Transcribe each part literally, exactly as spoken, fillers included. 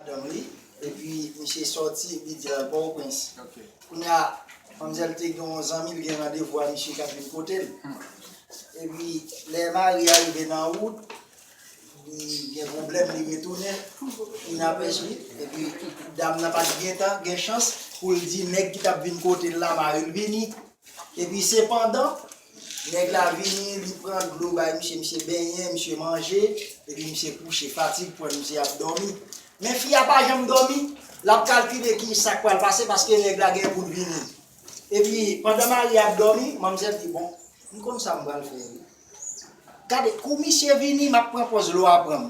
madanm li, epi misye sòti, li di l al Pòtoprens. Kounye a, manmzèl te gen yon zanmi l gen randevou a misye k ap vin kote l. Epi, lè mari a rive nan wout, li gen pwoblèm, li retounen, inapèsi, epi dam nan pa t gen tan, gen chans pou l di nèg ki t ap vin kote l la, mari l vini. Epi sepandan, nèg la vini, li pran dlo bay misye, misye benyen, misye manje, epi misye kouche, fatig pran misye ap dòmi. Men fi a pa janm dòmi, l ap kalkile ki sa k pral pase paske nèg la gen pou l vini. Epi pandan mari a ap dòmi, manmzèl di, bon, m konn sa m pral fè wi. Gade, kou misye vini, m ap pran pòz lwa pran m.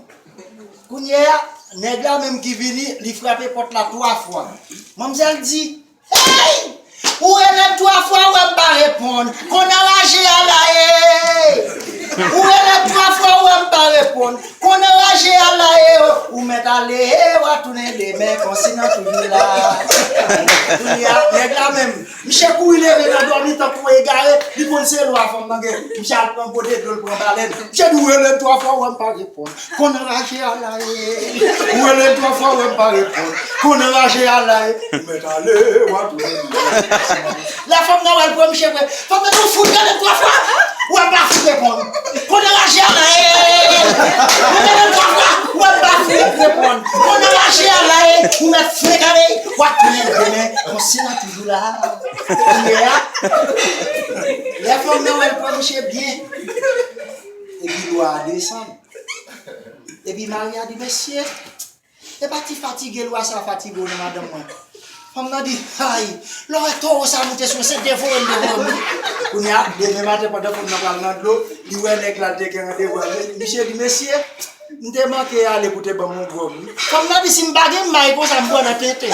Kounye a, nèg la menm ki vini, li frape pòt la twa fwa. Manmzèl di, hey! Ou rele m twa fwa, ou wè m pa reponn. Konn anraje a la e! Ou rele m twa fwa, ou wè m pa reponn. Konn anraje a la e! Ou mèt ale, w a tounen demen, konsiy nan toujou la. Kounye a, nèg la menm, misye kouri leve nan dòmi tankou egare, li konn se lwa fanm nan gen. Misye al pran gode dlo, l pran balèn. Misye di, ou rele m twa fwa, ou wè m pa reponn. Konn anraje a la e. Ou rele m twa fwa, ou wè m pa reponn. Konn anraje a la e. Ou mèt ale, w a tounen demen. Lè fanm nan wè l pran misye vre, fanm nan di, ou fout rele m twa fwa, ou wè m pa fout reponn. Konn anraje a la e. Ou rele m twa fwa, ou wè m pa fout reponn. Konn anraje a la e. Ou mèt frekane, w a tounen demen. Konsiy nan toujou la. Kounye a, lè fanm nan wè l pran misye byen, epi lwa a desann. Epi mari a di, mesye, e pa ti fatige lwa sa fatige w non, madanm mwen. Fanm nan di, ay, lè w wè towo sa moute sou mwen, se devore l devore m wi. Kounye a, demen maten pandan fanm nan pral nan dlo, li wè nèg la, l te gen randevou avè l. Misye di, mesye, m te manke ale pou te ban m yon gwòg wi. Fanm nan di, si m pa gen may konsa, m pran nan tenten.